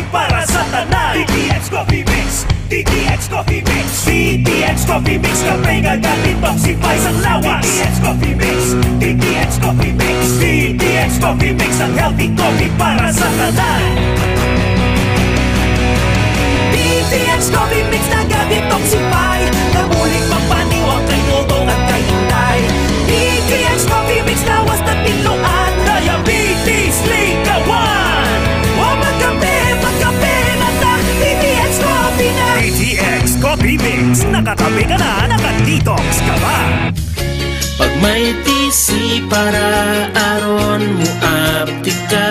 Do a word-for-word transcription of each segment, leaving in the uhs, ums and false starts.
Para sa tanan, D T X Coffee Mix. D T X Coffee Mix. D T X Coffee Mix, kape nga ga-detoxify sang lawas. D T X Coffee Mix. D T X Coffee Mix. D T X Coffee Mix, ang healthy coffee para sa tanan. D T X Coffee Mix, naga-detoxify, nabulig magpaniwang kay Dodong at kay Inday. D T X Coffee Mix, lawas na tinluan, diabetes, likawan. Wa magkape, magkape na ta, D T X Coffee na. D T X Coffee Mix, nakakape ka na, naka-detox ka pa. Pag may T C para aron mo aptika.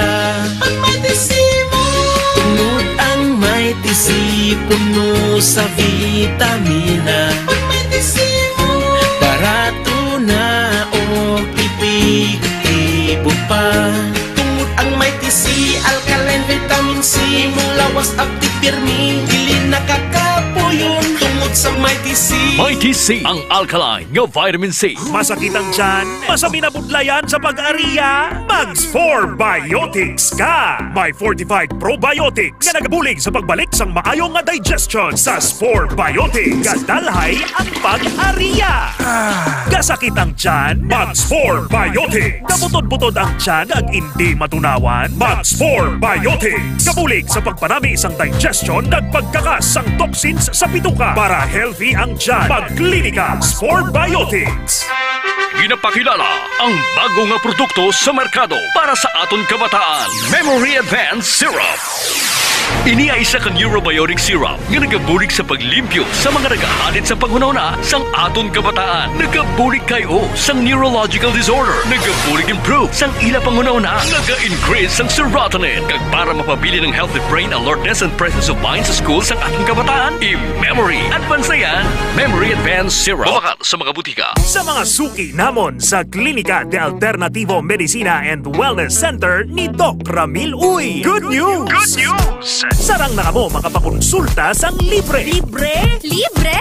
Pag may T C mo. Tungod ang may T C puno sa vitamina. Pag may T C mo. Barato na o epektibo pa. Tungod ang may T C, alkaline vitamin C, mulawas at pirmi, dili nakakapuyon. Tungod sa may T C. May T C, ang alkaline nga vitamin C. Masakit ang tiyan? Masabi na budlayan sa pag-ariya? Mag Spore Biotics ka! May fortified probiotics nga nagabulig sa pagbalik sang maayo nga digestion. Sa Spore Biotics, gadalhay ang pag-ariya. Gasakit ang tiyan? Mag Spore Biotics. Gabutod-butod ang tiyan ag indi matunawan? Mag Spore Biotics. Gabulig sa pagpanami sang digestion kag pagkakas sang toxins sa bituka. Para healthy ang tiyan, mag Klinika Spore Biotics. Ginapakilala ang bago nga produkto sa merkado para sa aton kabataan, Memory Advance Syrup. Ini ay isa ka neurobiotic syrup nga nagabulig sa paglimpyo sa mga nagahalin sa panghunahuna sang aton kabataan. Nagabulig kay o sang neurological disorder. Nagabulig improve sang ila panghunahuna. Naga-increase sang serotonin. Kag para mapabilin ang healthy brain alertness and presence of mind sa school sang aton kabataan, i-memory advance na yan. Memory Advance Syrup. Mabakal sa mga butika. Sa mga suki namon sa Klinika de Alternativo Medicina and Wellness Center ni Doc Ramil Uy. Good news! Good news! Sarang na kamo makapakonsulta sang libre. Libre? Libre!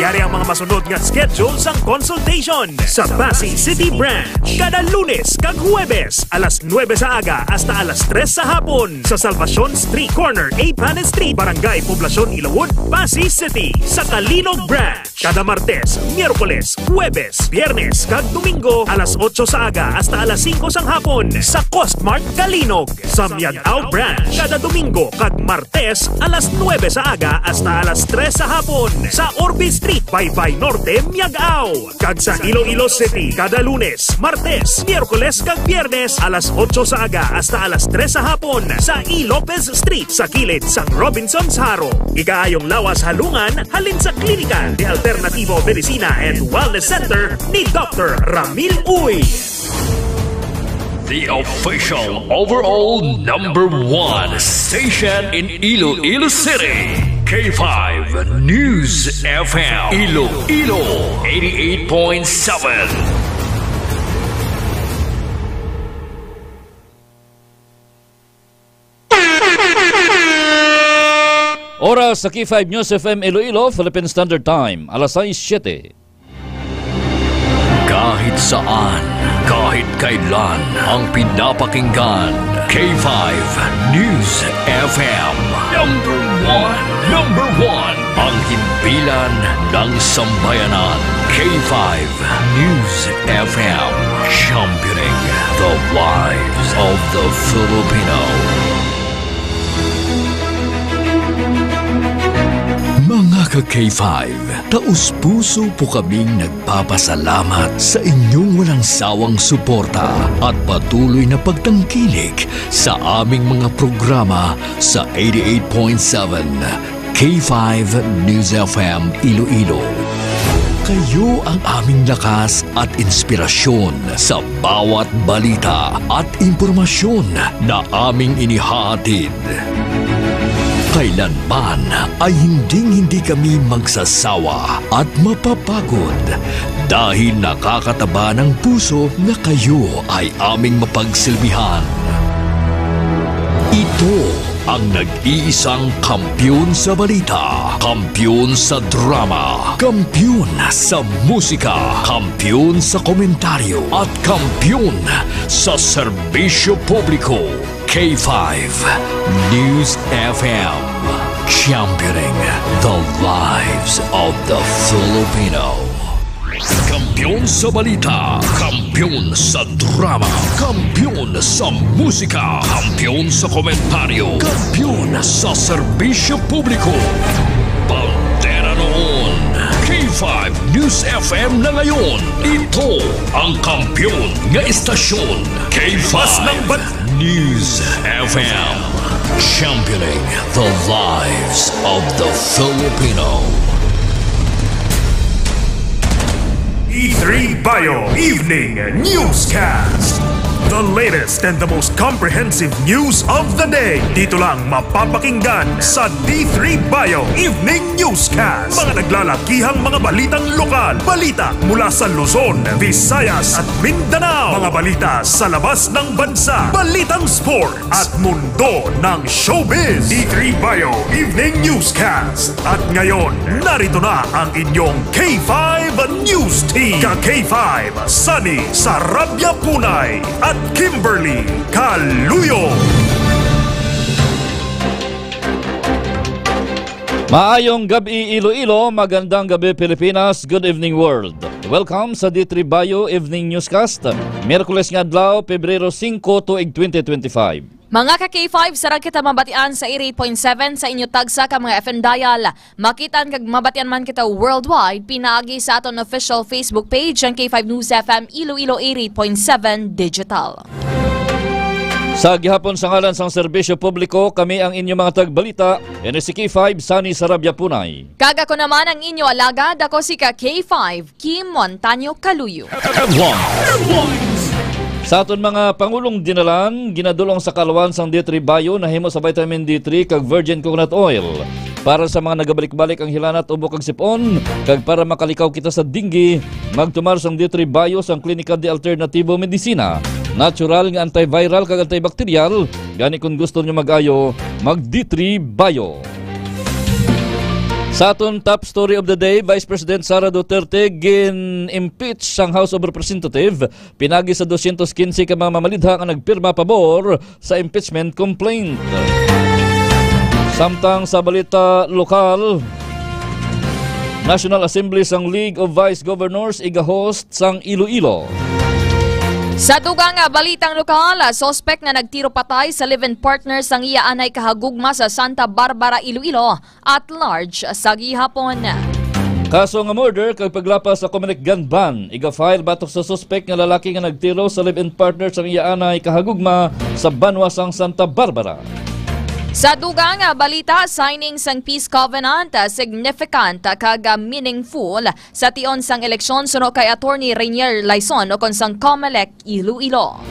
Yari ang mga masunod nga schedule sang consultation. Sa Passi City Branch, kada Lunes kag Huwebes, alas nuebe sa aga hasta alas tres sa hapon. Sa Salvacion Street, corner Eighth Street, Barangay Poblacion, Ilawod, Passi City. Sa Calinog Branch, kada Martes, Miyerkules, Huwebes, Biyernes, kag Domingo, alas otso sa aga hasta alas singko sang hapon, sa Costmart Calinog. Sa Miag-ao Branch, kada Domingo kag Martes, alas nuebe sa aga hasta alas tres sa hapon. Sa Orbe Street, Baybay Norte, Miag-ao. Kag sa Iloilo City, kada Lunes, Martes, Miyerkules, kag Biyernes, alas otso sa aga hasta alas tres sa hapon, sa E. Lopez Street, sa kilid sang Robinsons Jaro. Ikaayong lawas halungan halin sa Klinika de Alternativo Medicina and Wellness Center ni Doctor Ramil Uy. The official overall number one station in Iloilo City, K five News F M, Iloilo, eighty-eight point seven. Oras sa K five News F M Iloilo, Philippine Standard Time, alas sais siyete. Kahit saan, kahit kailan, ang pinapakinggan, K five News F M. Number one, number one, ang himpilan ng sambayanan, K five News F M, championing the lives of the Filipino. Mga ka-K five, taus-puso po kaming nagpapasalamat sa inyong walang sawang suporta at patuloy na pagtangkilik sa aming mga programa sa eighty-eight point seven K five News F M Iloilo. Kayo ang aming lakas at inspirasyon sa bawat balita at impormasyon na aming inihahatid. Kailanman ay hinding-hindi kami magsasawa at mapapagod dahil nakakataba ng puso na kayo ay aming mapagsilbihan. Ito ang nag-iisang kampiyon sa balita, kampiyon sa drama, kampiyon sa musika, kampiyon sa komentaryo, at kampiyon sa serbisyo publiko. K five News F M, championing the lives of the Filipino. Kampiyon sa balita, kampiyon sa drama, kampiyon sa musika, kampiyon sa komentaryo, kampiyon sa serbisyo publiko. Bandera noon, K five News F M na ngayon. Ito ang kampiyon nga estasyon, K five. Mas ng bat- News F M, championing the lives of the Filipino. D three Bio Evening Newscast. The latest and the most comprehensive news of the day. Dito lang mapapakinggan sa D three Bio Evening Newscast. Mga naglalakihang mga balitang lokal. Balita mula sa Luzon, Visayas at Mindanao. Mga balita sa labas ng bansa. Balitang sport at mundo ng showbiz. D three Bio Evening Newscast. At ngayon, narito na ang inyong K five News Team. Ka K five, Sunny Sarabia Punay at Kimberly Caluyo. Maayong gab-i, Iloilo. Magandang gabi, Pilipinas. Good evening, world. Welcome sa D three Bio Evening Newscast. Miyerkules nga adlaw, Pebrero singko, tuig twenty twenty-five. Mga ka K five, sarang kita mabatian sa eighty-eight point seven sa inyo tagsa ka mga F M dial. Makitaan kag mabatian man kita worldwide, pinaagi sa aton official Facebook page, ang K five News F M Iloilo eighty-eight point seven Digital. Sa gihapon, sa ngalan sang serbisyo publiko, kami ang inyo mga tagbalita, ini si K five, Sunny Sarabia Punay. Kag ako naman ang inyo alagad, ako si ka K five, Kim Montaño Caluyo. Headlines. Sa aton mga pangulong dinalan, ginadul-ong sa kaluan sang D three Bio nahimo sa vitamin D three kag virgin coconut oil. Para sa mga nagabalik-balik ang hilanat, ubo kag sip-on, kag para makalikaw kita sa dengue, magtumar sang D three Bio sang Klinika de Alternativo Medicina. Natural nga antiviral kag antibacterial, gani kung gusto nyo mag-ayo, mag D three Bio. Sa aton top story of the day, Vice President Sara Duterte gin-impeach sang House of Representative, pinagi sa dosyentos kinse ka mga mamalidha nga nagpirma pabor sa impeachment complaint. Samtang sa balita lokal, National Assembly sang League of Vice Governors iga-host sang Iloilo. Sa dugang nga balitang lokal, suspek nga nagtiro patay sa live-in partner sang iya anay kahagugma sa Santa Barbara, Iloilo, at large sa gihapon. Kaso nga murder kag paglapas sa Comelec gun ban, iga-file batok sa suspek nga lalaki nga nagtiro sa live-in partner sang iya anay kahagugma sa banwa sang Santa Barbara. Sa dugang nga balita, signing sang Peace Covenant, ah, significant, ah, kag, ah, meaningful sa tion sang eleksyon suno kay Attorney Rainier Laison ukon sang Comelec Iloilo.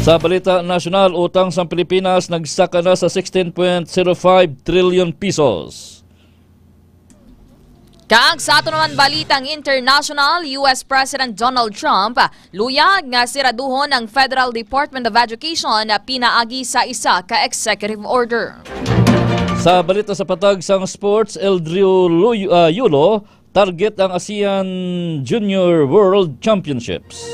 Sa balita nasyonal, utang sang Pilipinas nagsaka na sa sixteen point zero five trillion pesos. Kag sa ato naman balitang international, U S President Donald Trump luyag nga siraduhon ang Federal Department of Education pinaagi sa isa ka executive order. Sa balita sa patag sang sports, Eldrew Luy-, ah, Yulo, target ang ASEAN Junior World Championships.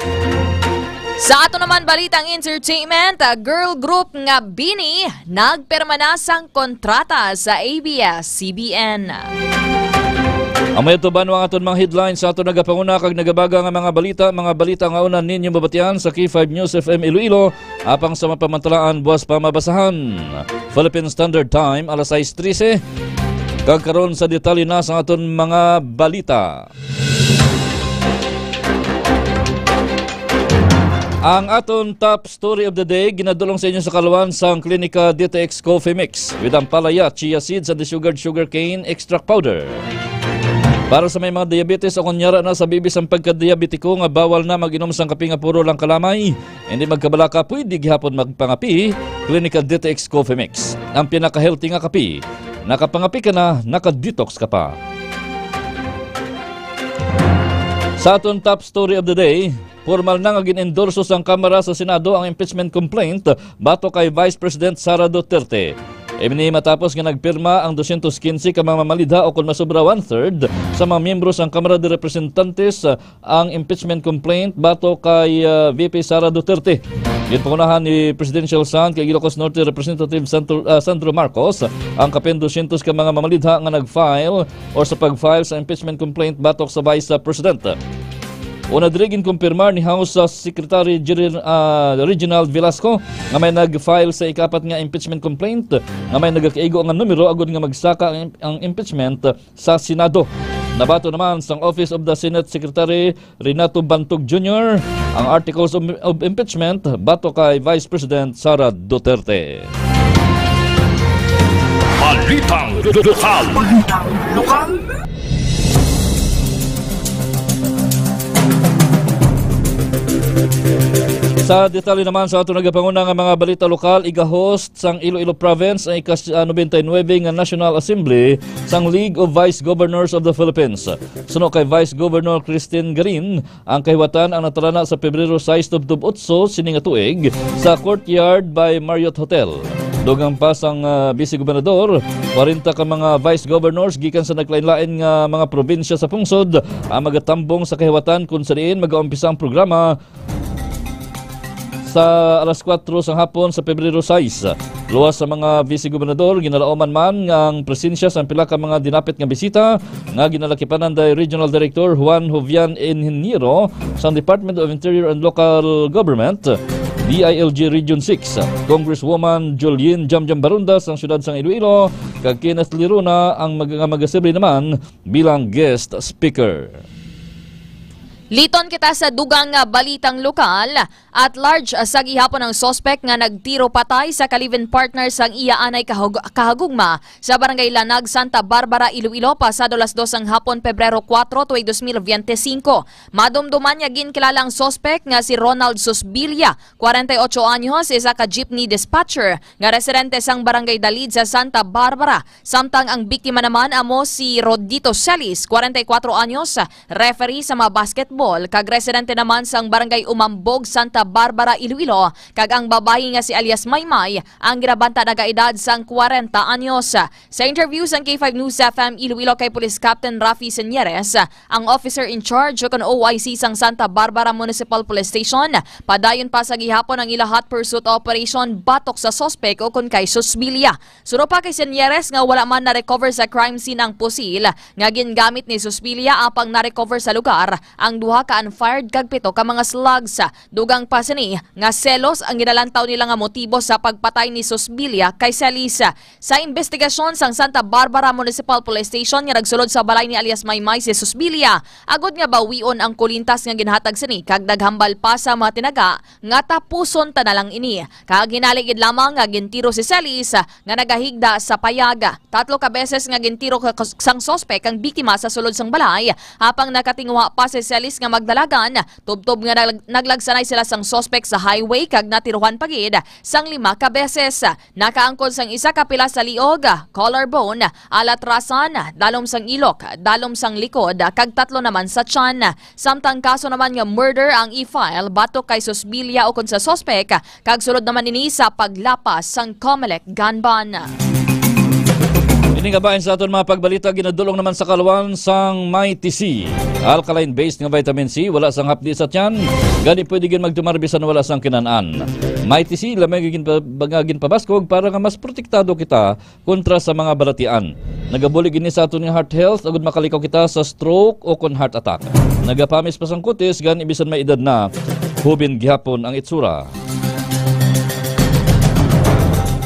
Sa ato naman balitang entertainment, ah, girl group nga BINI nagpirma na sang kontrata sa A B S C B N. Amo ito, banwa, ang aton mga headlines sa aton nagapanguna kag nagabaga nga mga balita, mga balita nga una ninyo mabatian sa K five News F M Iloilo, apang sa mapamantalaan buwas pa mabasahan. Philippine Standard Time, alas sais trese. Kag karon sa detalye na sa aton mga balita. Ang aton top story of the day, ginadulong sa inyo sa kaluan sang Klinika D T X Coffee Mix with ampalaya, chia seeds, and the sugared sugarcane extract powder. Para sa may mga diabetes o kunyara na sa bibis ang pagkadiabetiko nga bawal na mag-inom sang kape nga puro lang kalamay, hindi magkabalaka, pwede gihapon magpangapi. Klinika D T X Coffee Mix, ang pinaka-healthy nga kape. Nakapangapi ka na, naka-detox ka pa. Sa aton top story of the day, formal na nga gin-endorso sang Kamara sa Senado ang impeachment complaint batok kay Vice President Sara Duterte. Ini matapos nga nagpirma ang dosyentos kinse ka mga mamalidha, o kon masobra, one-third sa mga miyembro sang Kamara de Representantes, ang impeachment complaint batok kay, ah, V P Sara Duterte. Ginpangunahan ni Presidential Son kay Ilocos Norte Representative Sandro, ah, Sandro Marcos ang kapin dosyentos ka mga mamalidha nga nag-file or sa pag-file sa impeachment complaint batok sa Vice President. Una diri, ginkumpirmar ni House Secretary Jir-, ah, Reginald Velasco nga may nag-file sa ikaapat nga impeachment complaint nga may nagakaigo nga numero agud nga magsaka ang, ang impeachment sa Senado. Nabaton naman sang Office of the Senate Secretary Renato Bantog Junior ang articles of, of impeachment batok kay Vice President Sara Duterte. Balitang lokal. Sa detalye naman sa ato nagapanguna nga mga balita lokal, iga-host sang Iloilo Province ang ikas-, ah, noventa y nuebe nga National Assembly sang League of Vice Governors of the Philippines. Suno kay Vice Governor Christine Garin, ang kahiwatan ang natalana sa Pebrero sais tubtob otso sini nga tuig sa Courtyard by Marriott Hotel. Dugang pa sang, ah, Vice Gobernador, kwarenta ka mga Vice Governors gikan sa naglain-lain nga mga probinsya sa pungsod ang magatambong sa kahiwatan kung sa diin magaumpisa ang programa sa alas kuwatro sang hapon sa Pebrero sais. Luwas sa mga Vice Gobernador, ginalauman man nga ang presensya sang pila ka mga dinapit nga bisita nga ginalakipanan day Regional Director Juan Jovian Ingeniero sang Department of Interior and Local Government, D I L G Region six, Congresswoman Jolene Jamjam Barunda sang siyudad sang Iloilo, kag Kenneth Lirona ang mag-, nga magasibre naman bilang guest speaker. Liton kita sa dugang nga balitang lokal. At large, ah, sa gihapon ang suspect nga nagtiro patay sa ka-live-in partner sang iya anay kahug-, kahagugma sa Barangay Lanag, Santa Barbara, Iloilo, pasado las dos ang hapon, Pebrero kuwatro, tuig dos mil biyente singko. Madumduman nga ginkilala ang suspect nga si Ronald Susbilia, kwarenta y ocho anyos, isa ka jeepney dispatcher nga residente sang Barangay Dalid sa Santa Barbara, samtang ang biktima naman amo si Rodito Celis, kwarenta y kuwatro anyos, referee sa mga basketball, kag residente naman sang Barangay Umambog, Santa Barbara, Iloilo, kag ang babayi nga si alias Maymay, ang ginabanta nagaedad sang kwarenta anyos. Sa interview sang K five News F M Iloilo kay Police Captain Rafi Señeres, ang officer in charge o kon O I C sang Santa Barbara Municipal Police Station, padayon pa sa gihapon ang ila hot pursuit operation batok sa suspek o kon kay Susbilia. Suno pa kay Señeres nga wala man na-recover sa crime scene ang pusil nga gingamit ni Susbilia, apang na-recover sa lugar ang duha ka unfired kag pito ka mga slugs. Dugang pa sini nga selos ang ginalantaw nila nga motibo sa pagpatay ni Susbilia kay Celis. Sa imbestigasyon sang Santa Barbara Municipal Police Station nga nagsulod sa balay ni alias Maymay si Susbilia, agod nga bawion ang kulintas nga ginhatag sini kag naghambal pa sa mga tinaga nga tapuson ta na lang ini. Kag hinali gid lamang nga gintiro si Celis nga nagahigda sa payag. Tatlo ka beses nga gintiro ka-, sang suspek ang biktima sa sulod sang balay, apang nakatinguha pa si Celis nga magdalagan, tubtob nga nag-, naglagsanay sila sang suspek sa highway kag natiruhan pa gid sang lima ka beses. Nakaangkon sang isa ka pilas sa liog, collarbone, alatrasan, dalom sang ilok, dalom sang likod, kag tatlo naman sa tiyan. Samtang kaso naman nga murder ang i-file batok kay Susbilia ukon sa suspek, kag sulod naman ini sa paglapas sang Comelec gun ban. Ini nga bahin sa aton mga pagbalita, ginadulong naman sa kaluan sang Mighty C. Alkaline-based nga vitamin C, wala sang hapdi sa tiyan, gani pwede gid magtumar bisan wala sang kinan-an. Mighty C, lamay nga ginpa-, nga ginpabaskog para nga mas protektado kita kontra sa mga balatian. Nagabulig ini sa aton nga heart health agud makalikaw kita sa stroke o kon heart attack. Nagapamis pa sang kutis gani bisan may edad na, hubin gihapon ang itsura.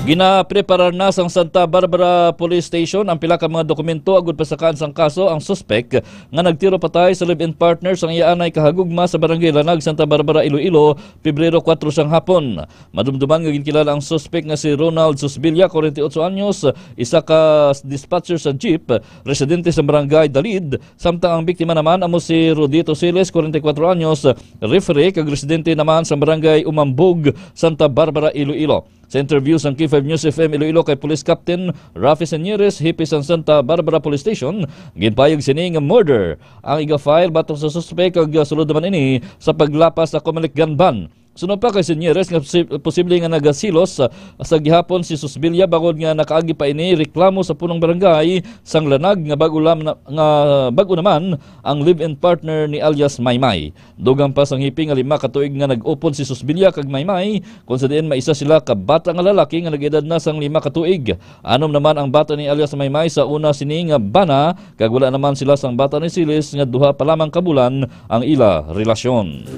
Ginapreparar na sang Santa Barbara Police Station ang pila ka mga dokumento agud pasakaan sang kaso ang suspek nga nagtiro patay sa live-in partner sang iya anay kahagugma sa Barangay Lanag, Santa Barbara, Iloilo, Pebrero kuwatro sang hapon. Madumduman nga ginkilala ang suspek nga si Ronald Susbilia, kwarenta y otso anyos, isa ka dispatcher sa jeep, residente sa Barangay Dalid, samtang ang biktima naman amo si Rodito Siles, kwarenta y kuwatro anyos, referee kag residente naman sa Barangay Umambog, Santa Barbara, Iloilo. Sa interview sang K five News F M Iloilo kay Police Captain Rafi Señeres, hepe sang Santa Barbara Police Station, ginpayag sini nga murder ang iga-file batok sa suspek kag sulod naman ini sa paglapas sa Comelec gun ban. Suno pa kay Señores nga posi-, posible nga nagasilos sa, sa gihapon si Susbilia bangod nga nakaagi pa ini reklamo sa punong barangay sang Lanag nga bag-o lam na, nga bag-o naman ang live-in partner ni alias Maymay. Dugang pa sang hipi nga lima ka tuig nga nag-upod si Susbilia kag Maymay, kung sa diin may isa sila ka bata nga lalaki nga nag-edad na sang lima ka tuig. Anom naman ang bata ni alias Maymay sa una sini nga bana, kag wala naman sila sang bata ni Silis nga duha pa lamang ka bulan ang ila relasyon.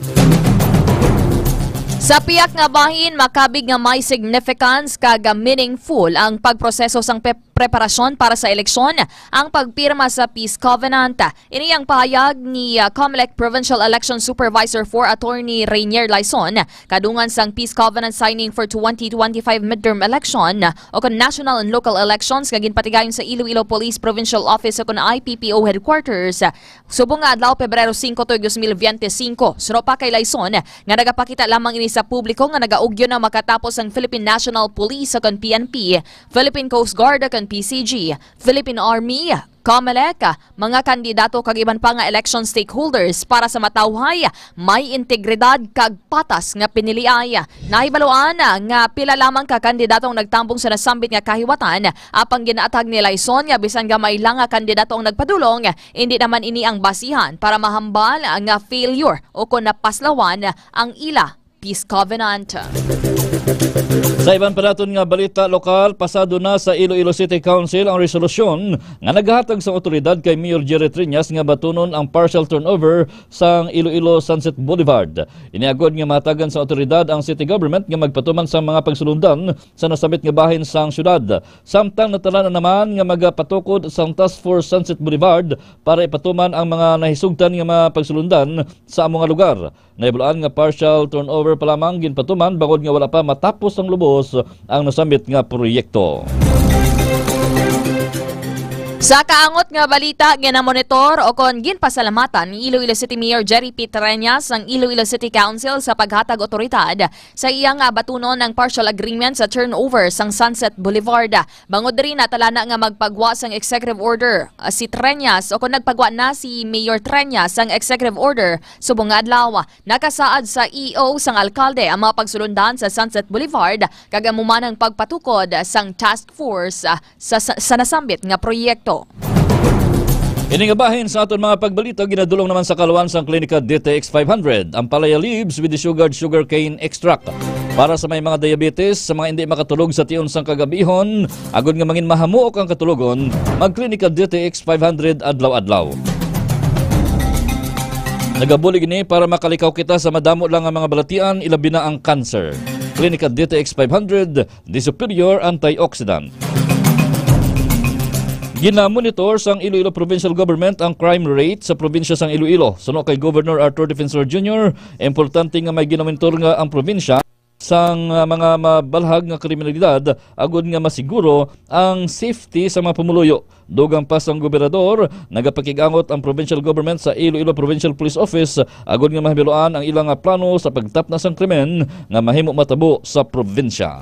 Sa piyak nga bahin, makabig nga may significance kag meaningful ang pagproseso sang pe-, preparasyon para sa eleksyon, ang pagpirma sa Peace Covenant. Ini ang pahayag ni, ah, Comelec Provincial Election Supervisor four Attorney Rainier Laison kadungan sang Peace Covenant signing for twenty twenty-five midterm election o kon national and local elections nga ginpatigayon sa Iloilo Police Provincial Office o kon I P P O headquarters subong nga adlaw, Pebrero singko, tuig dos mil biyente singko. Suno pa kay Laison nga nagapakita lamang ini sa publiko nga nagaugyon na makatapos ang Philippine National Police o kon P N P, Philippine Coast Guard o kon P C G, Philippine Army, Comelec, mga kandidato kag iban pa nga election stakeholders para sa matawhay, may integridad kag patas nga piniliay. Nahibaluan nga pila lamang ka kandidato ang nagtambong sa nasambit nga kahiwatan, apang ginatag ni Laison nga bisan gamay lang nga kandidato ang nagpadulong, indi naman ini ang basihan para mahambal nga failure o kon napaslawan ang ila Peace Covenant. Sa iban pa naton nga balita lokal, pasado na sa Iloilo City Council ang resolusyon nga naghatag sa awtoridad kay Mayor Jerry Treñas nga batunon ang partial turnover sang Iloilo Sunset Boulevard. Ini agod nga mahatagan sa awtoridad ang city government nga magpatuman sang mga pagsulundan sa nasambit nga bahin sang syudad. Samtang natala na naman nga magapatukod sang Task Force Sunset Boulevard para ipatuman ang mga nahisugtan nga mga pagsulundan sa amo nga lugar. Nahibaluan nga partial turnover pa lamang ginpatuman bangod nga wala pa matapos ang lubos ang nasambit nga proyekto. Sa kaangot nga balita, ginamonitor o kon ginpasalamatan ni Iloilo City Mayor Jerry P. Treñas ang Iloilo City Council sa paghatag otoridad sa iya nga batunon ang partial agreement sa turnover sang Sunset Boulevard. Bangod diri, natala na nga magpagwa sang executive order, ah, si Treñas o kon nagpagwa na si Mayor Treñas sang executive order subong nga adlaw. Nakasaad sa E O sang alkalde ang mga pagsulundan sa Sunset Boulevard kag amo man ang pagpatukod sang task force, ah, sa, sa, sa nasambit nga proyekto. Ini nga bahin sa aton mga pagbalita ginadulong naman sa kaluan sang Klinika D T X five hundred, ang palaya leaves with the sugared sugarcane extract. Para sa may mga diabetes, sa mga hindi makatulog sa tion sang kagabihon, agod nga mangin mahamuok ang katulogon, mag-Klinika D T X five hundred adlaw-adlaw. Nagabulig ini para makalikaw kita sa madamo lang nga mga balatian, ilabi na ang cancer. Klinika D T X five hundred, the superior antioxidant. Ginamonitor sang Iloilo Provincial Government ang crime rate sa probinsya sang Iloilo. Suno kay Governor Arthur Defensor Junior, importante nga may ginamonitor nga ang probinsya sang, ah, mga mabalhag nga kriminalidad agud nga masiguro ang safety sa mga pumuluyo. Dugang pa sang gobernador, nagapakig-angot ang provincial government sa Iloilo Provincial Police Office agud nga mahibaluan ang ila nga plano sa pagtapna sang krimen nga mahimo matabo sa probinsya.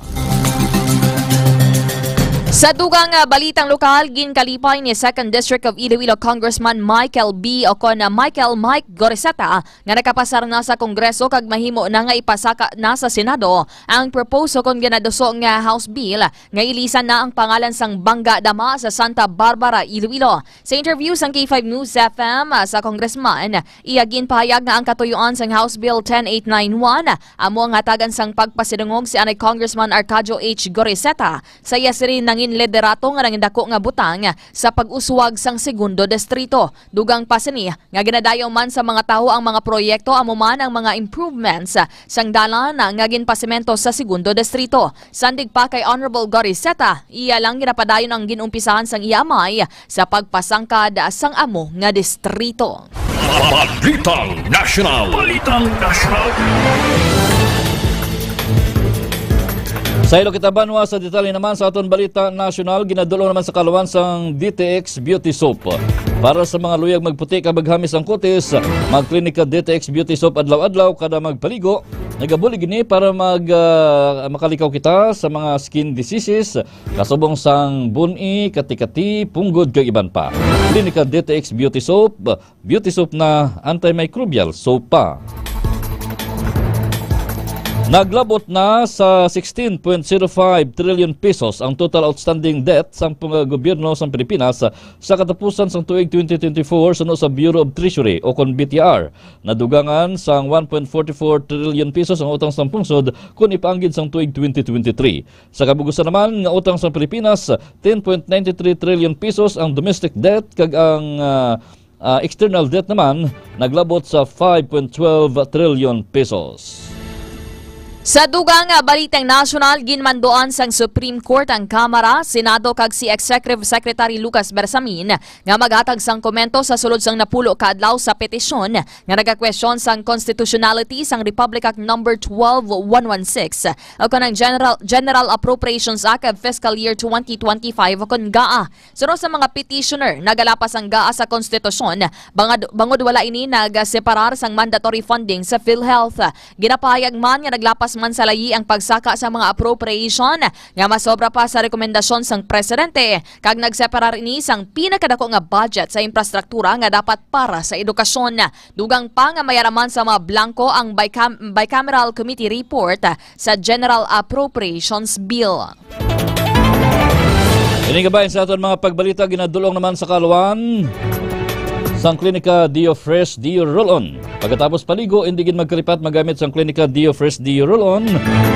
Sa dugang nga balitang lokal, ginkalipay ni Second District of Iloilo Congressman Michael B. o kon Michael Mike Goriseta nga nakapasar na sa Kongreso kag mahimo na nga ipasaka na sa Senado ang proposed o kon ginaduso nga House Bill nga ilisan na ang pangalan sang Bangga Dama sa Santa Barbara, Iloilo. Sa interview sang K five News F M sa Congressman, iya ginpahayag nga ang katuyoan sang House Bill ten eight nine one amo ang hatagan sang pagpasidungog si anay Congressman Arcadio H. Goriseta sa iya siring nangin liderato nga nangin dako nga butang sa pag-uswag sang Segundo Distrito. Dugang pa sini nga ginadayaw man sa mga tawo ang mga proyekto, amo man ang mga improvements sang dalan nga ginpasemento sa Segundo Distrito. Sandig pa kay Honorable Goriseta, iya lang ginapadayon ang ginumpisahan sang iya amay sa pagpasangkad sang amo nga distrito. Balitang Nasyonal. Balitang Nasyonal. Sa Ilocos Banwa, sa detalye naman sa aton balita nasyonal, ginadulong naman sa kaluan sang D T X Beauty Soap. Para sa mga luyag magputi kag maghamis ang kutis, mag-Klinika D T X Beauty Soap adlaw-adlaw kada magpaligo. Nagabulig ini para mag, ah, makalikaw kita sa mga skin diseases, kasubong sang bun-i, kati-kati, punggod, kag iban pa. Klinika D T X Beauty Soap, Beauty Soap na antimicrobial soap pa. Naglabot na sa sixteen point zero five trillion pesos ang total outstanding debt sang pang-, gobyerno sang Pilipinas sa katapusan sang tuig twenty twenty-four, suno sa Bureau of Treasury o kon B T R. Nadugangan sang one point forty-four trillion pesos ang utang sang pungsod kon ipaanggid sang tuig twenty twenty-three. Sa kabug-usan naman nga utang sang Pilipinas, ten point nine three trillion pesos ang domestic debt, kag ang, ah, ah, external debt naman naglabot sa five point twelve trillion pesos. Sa dugang nga balitang nasyonal, ginmanduan sang Supreme Court ang Kamara, Senado, kag si Executive Secretary Lucas Bersamin nga maghatag sang komento sa sulod sang napulo ka adlaw sa petisyon nga nagakwestiyon sang constitutionality sang Republic Act Number twelve one one six, o kon ang General, General Appropriations Act of Fiscal Year twenty twenty-five, o kon GAA. Suno sa mga petitioner, nagalapas ang GAA sa konstitusyon, bangad-, bangod wala ini nagaseparar sang mandatory funding sa PhilHealth. Ginapahayag man nga naglapas man sa layi ang pagsaka sa mga appropriation nga masobra pa sa rekomendasyon sang presidente, kag nagseparar ini sang pinakadako nga budget sa infrastruktura nga dapat para sa edukasyon. Dugang pa nga mayaraman sa mga blanko ang bicam-, bicameral committee report sa General Appropriations Bill. Ini kabahin sa aton mga pagbalita, ginadulong naman sa kaluan sang Klinika Dio Fresh Dio Roll-On. Pagkatapos paligo, hindi gid magkalipat magamit sang Klinika Dio Fresh Dio Roll-On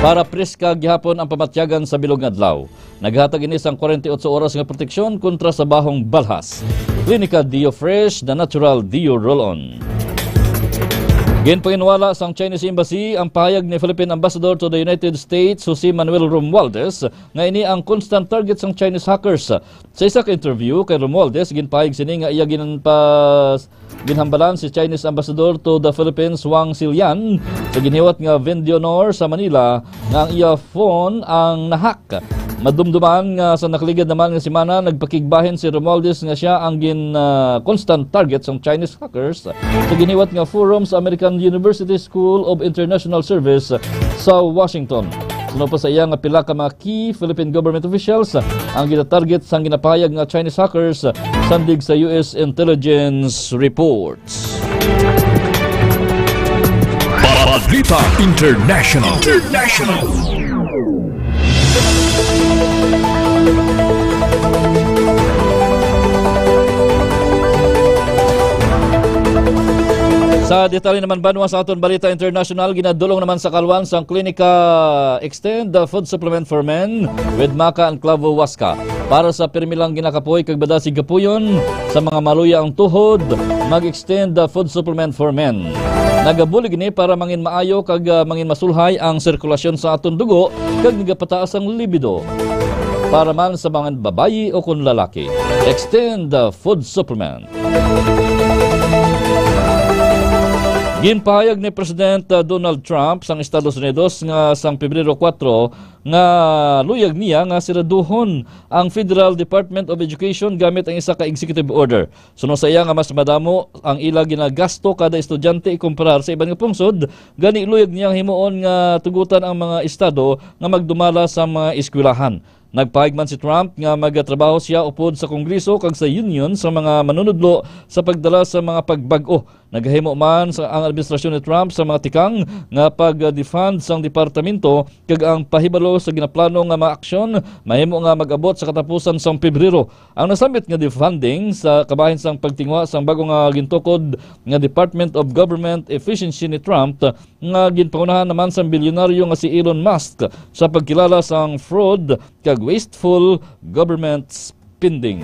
para preska gihapon ang pamatyagan sa bilog nga adlaw. Naghatag ini sang forty-eight oras nga proteksyon kontra sa bahong balhas. Klinika Dio Fresh, the natural Dio Roll-On. Ginpanginwala sang Chinese Embassy ang pahayag ni Philippine Ambassador to the United States, Jose Manuel Romualdez, nga ini ang constant target sang Chinese hackers. Sa isa ka interview kay Romualdez, ginpahayag sini nga iya ginpa-, ginhambalan si Chinese Ambassador to the Philippines, Wang Xilian, sa ginhiwat nga Vin d'Honor sa Manila nga ang iya phone ang nahack. Madumduman nga sa nakaligad naman nga semana, nagpakigbahin si Romualdez nga siya ang gin, ah, constant target sang Chinese hackers sa ginhiwat nga forum sa American University School of International Service sa Washington. Suno pa sa iya nga pila ka mga key Philippine government officials ang ginatarget sang ginapahayag nga Chinese hackers, sandig sa U S intelligence reports. Balita International. International. Sa detalye naman, banwa, sa aton balita international, ginadulong naman sa kaluan sang Klinika Extend the Food Supplement for Men with Maca and Clavo Huasca para sa pirmi lang ginakapoy kag badasig kapuyon sa mga maluya ang tuhod, mag-extend the food supplement for men. Nagabulig ini para mangin maayo kag, ah, mangin masulhay ang sirkulasyon sa aton dugo kag nagapataas ang libido. Para man sa mga babayi o kon lalaki, extend the food supplement. Ginpahayag ni President, ah, Donald Trump sang Estados Unidos nga sang Pebrero kuwatro nga luyag niya nga siraduhon ang Federal Department of Education gamit ang isa ka executive order. Suno sa iya nga mas madamo ang ila ginagasto kada estudyante ikumparar sa iban nga pungsod, gani luyag niya nga himuon nga tugutan ang mga estado nga magdumala sa mga eskwelahan. Nagpahayag man si Trump nga magatrabaho siya upod sa Kongreso kag sa Union sa mga manunudlo sa pagdala sa mga pagbag-o. Nagahimo man sa, ang administrasyon ni Trump sa mga tikang nga pag-defund sang departamento, kag ang pahibalo sa ginaplano nga mga aksyon mahimo nga mag-abot sa katapusan sang Pebrero. Ang nasambit nga defunding sa kabahin sang pagtinguha sang bag-o nga gintukod nga Department of Government Efficiency ni Trump, nga ginpangunahan naman sang bilyonaryo nga si Elon Musk sa pagkilala sang fraud kag wasteful government spending.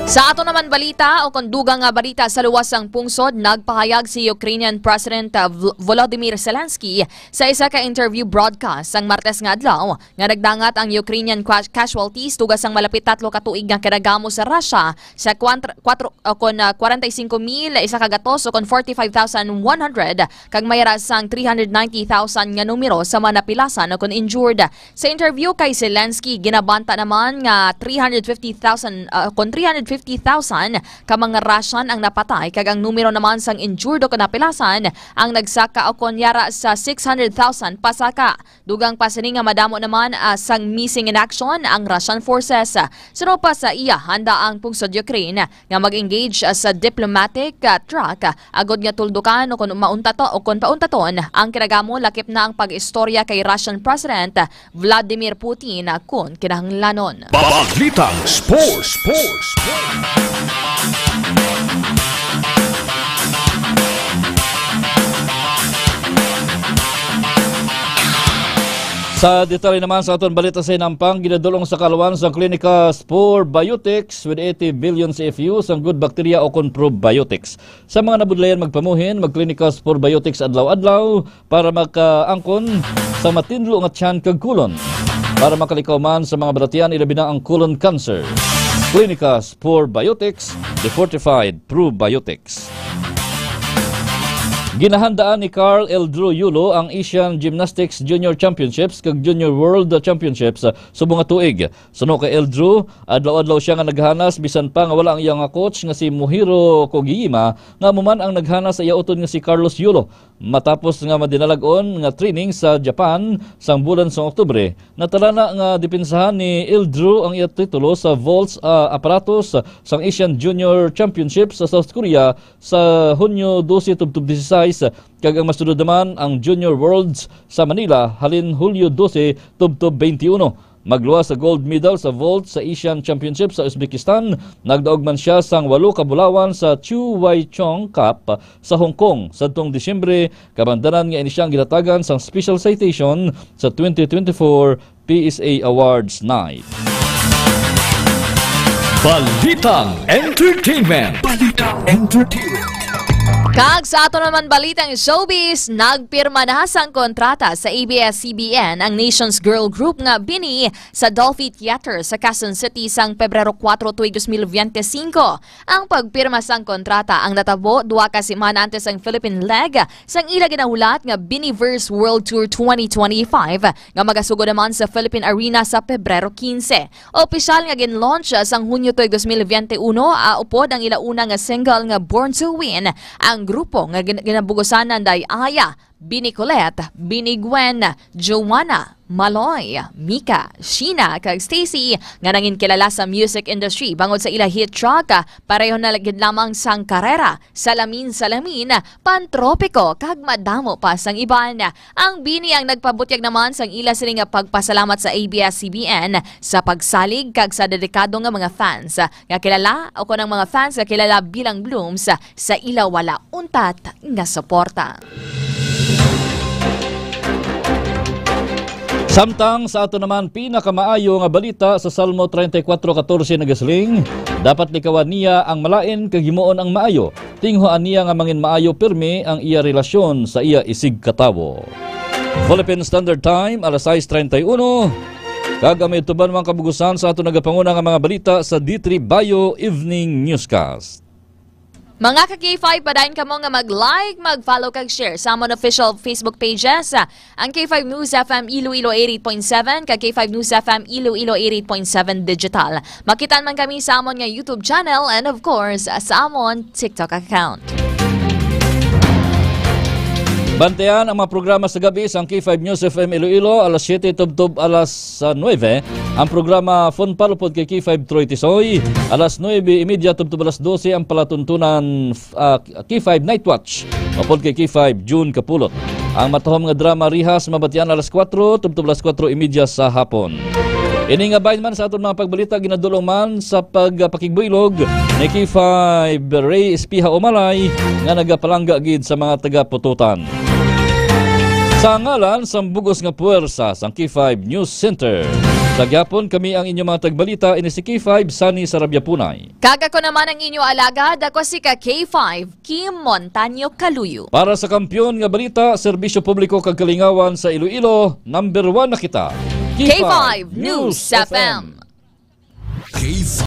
Sa ato naman balita, o kon dugang nga balita sa luwas sang pungsod, nagpahayag si Ukrainian President, uh, Vol-, Volodymyr Zelensky sa isa ka interview broadcast sang Martes nga adlaw nga nagdangat ang Ukrainian qua-, casualties tuga sang malapit tatlo ka tuig nga kinagamo sa Russia sa kwantr-, kwatro, o kon, ah, kwarenta y singko mil isa ka gatos o kon forty-five thousand one hundred, kag may ra sang three hundred ninety thousand nga numero sa mga napilasan o kon injured. Sa interview kay Zelensky, ginabanta naman nga three hundred fifty thousand, ah, kon three hundred fifty thousand ka mga Russian ang napatay, kag ang numero naman sang injured o kinapilasan ang nagsaka o kon yara sa six hundred thousand pasaka. Dugang pa sini nga madamo naman, ah, sang missing in action ang Russian forces. Suno pa sa iya, handa ang pungsod Ukraine nga mag-engage, ah, sa diplomatic, ah, track, ah, agod nga tuldukan o kon mauntato o kon pauntaton ang kinagamo, lakip na ang pag-istorya kay Russian President Vladimir Putin, ah, kon kinahanglanon. Balitang Sports. Sports. Sa detalye naman sa aton balita sa hinampang, ginadulong sa kaalawan sa Clinicas Probiotics with eighty billion C F U sang good bacteria o kon probiotics. Sa mga nabudlayan magpamuhin, mag-Clinicas Probiotics adlaw-adlaw para makaangkon sa matinlo nga tiyan kag kulon. Para makalikaw man sa mga balatian, ilabi na ang colon cancer. Clinicas Probiotics, the fortified probiotics. Ginahandaan ni Carl Eldrew Yulo ang Asian Gymnastics Junior Championships kag Junior World Championships, ah, subong nga tuig. Suno kay Eldrew, adlaw-adlaw sia nga naghanas, bisan pa nga wala ang iya nga coach nga si Mohiro Kogiyama, nga amo man ang naghanas sa iya utod nga si Carlos Yulo. Matapos nga madinalag-on nga training sa Japan sang bulan sang Oktubre, natalana nga depensahan ni Eldrew ang iya titulo sa vaults, ah, apparatus sang Asian Junior Championship sa South Korea sa Hunyo dose tubtob disisais, kag ang masunod naman ang Junior Worlds sa Manila halin Hulyo dose tubtob twenty-one. Magluwas sa gold medal sa vault sa Asian Championship sa Uzbekistan, nagdaog man sia sang walo ka bulawan sa Chu Wai Chong Cup sa Hong Kong sadtong Disyembre, kabangdanan nga ini sia ang ginatagan sang special citation sa twenty twenty-four P S A Awards Night. Balitang Entertainment. Balitang Entertainment. Kag sa ato naman balitang showbiz, nagpirma na sang kontrata sa A B S C B N ang Nations Girl Group nga BINI sa Dolphy Theater sa Quezon City sang Pebrero kuwatro tuig dos mil biyente singko. Ang pagpirma sang kontrata ang natabo duha ka semana antes ang Philippine leg sang ila ginahulat nga BINIverse World Tour twenty twenty-five nga magasugod naman sa Philippine Arena sa Pebrero quince. Opisyal nga gin-launch sang Hunyo tuig dos mil biyente uno, ah, upod ang ila una nga single nga Born to Win. Ang grupo nga gin-, ginabugusan nanday Aya, BINI Colette, BINI Gwen, Joanna, Maloy, Mika, Sheena, kag Stacy nga nangin kilala sa music industry bangod sa ila hit track, ah, Pareho na Gid Lamang sang Karera, Salamin Salamin, Pantropiko, kag madamo pa sang iban. Ang BINI ang nagpabutyag naman sang ila sini nga pagpasalamat sa A B S C B N sa pagsalig kag sa dedikado nga mga fans nga kilala, o kon ang mga fans nga kilala bilang Blooms, sa ila wala untat nga suporta. Samtang sa ato naman pinakamaayo nga balita sa Salmo treinta y cuatro catorce nagasiling, "Dapat likawan niya ang malain kag himuon ang maayo. Tinguhaan niya nga mangin maayo pirmi ang iya relasyon sa iya isigkatawo." Philippine Standard Time, alas sais treinta y uno. Kag ang may tuban mga kabugusan sa ato nagapanguna nga mga balita sa D three Bio Evening Newscast. Mga ka K five, padayon kamo nga mag-like, mag-follow kag share sa amon official Facebook pages, ang K five News F M Iloilo eighty-eight point seven kag K five News F M Iloilo eighty-eight point seven digital. Makitaan man kami sa amon nga YouTube channel and of course sa amon TikTok account. Bantayan ang mga programa sa gabi sang K five News F M Iloilo, alas siyete tubtob alas, ah, nuebe. Ang programa Phone Pal upod kay K five Troy Tisoy, alas nuebe y media tubtob alas dose. Ang palatuntunan, ah, K five Night Watch upod kay K five June Kapulot. Ang matahom nga drama Rihas mabatian alas kuwatro tubtob alas kuwatro y media sa hapon. Ini nga bahin man sa aton mga pagbalita ginadulong man sa pagpakigbuylog ni K five Ray Espiha Umalay nga nagapalangga gid sa mga taga-Pototan. Sa ngalan sang bugos nga puwersa sang K five News Center, sa gihapon kami ang inyong mga tagbalita, ini si K five Sunny Sarabia Punay. Kag ako naman ang inyo alagad, ako si ka K five, Kim Montaño Kaluyo. Para sa kampiyon nga balita, serbisyo publiko kag kalingawan sa Iloilo, number one na kita. K five News F M. K five